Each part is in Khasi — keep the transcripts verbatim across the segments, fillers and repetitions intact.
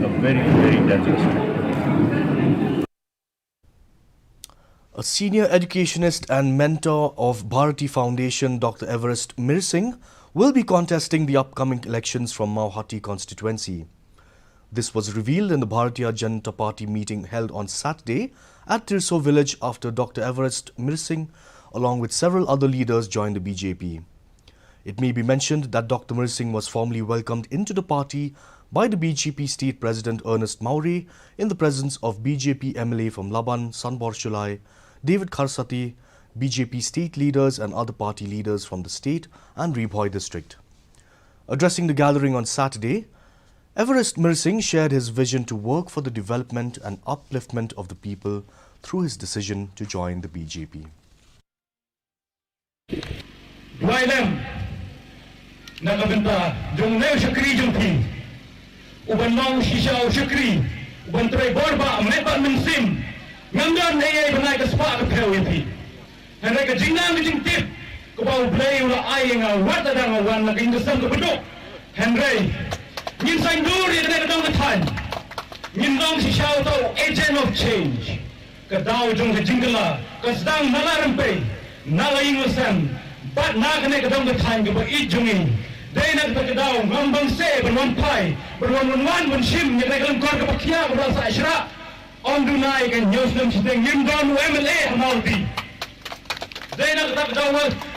A very, very dangerous. A senior educationist and mentor of Bharati Foundation, Doctor Everest Mirsing, will be contesting the upcoming elections from Mawhati constituency. This was revealed in the Bharatiya Janata Party meeting held on Saturday at Tirso village after Doctor Everest Mirsing, along with several other leaders, joined the B J P. It may be mentioned that Doctor Mirsing was formally welcomed into the party by the B J P State President Ernest Mawrie in the presence of B J P M L A from Laban, Sanbor Shullai, David Kharsati, B J P state leaders and other party leaders from the state and Ri Bhoi district. Addressing the gathering on Saturday, Everest Mirsing shared his vision to work for the development and upliftment of the people through his decision to join the B J P. Duwai lem na ka bynta jong u neu shakri jong phi, uban long shisha u shakri, uban trei bor ba met bad mynsiem. Ngam don ei ei ban ai ka spah ka phew ïa phi. Hynrei ka jingnang ka jingtip kaba U Blei u la ai ïa nga wat lada nga wan na ka ïing ka sem kaba duk. Hynrei ngin saiñdur ïa kane ka dong ka thaiñ. Ngin long shisha uta u agent of change. Ka daw jong ka jingkylla ka sdang na la rympei, na la ïing la sem bad na kane ka dong ka thaiñ kaba ïeit jong ngi. Dei na kata ka daw ngam banse ban wan phai, ban wan wan wan ban shim ïa kane ka lyngkor kaba khia kaba la sah shrah. Ym duna ïa ka hynñiew snem shiteng ngim don u M L A ha Mawhati. Dei na kata ka daw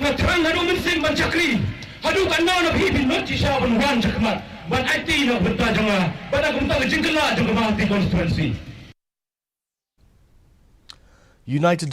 nga thrang haduh mynsiem ban shakri haduh katno na phi phin nud shisha ban wan shakhmat ban aiti na ka bynta jong nga bad na ka bynta ka jingkylla jong ka Mawhati constituency. United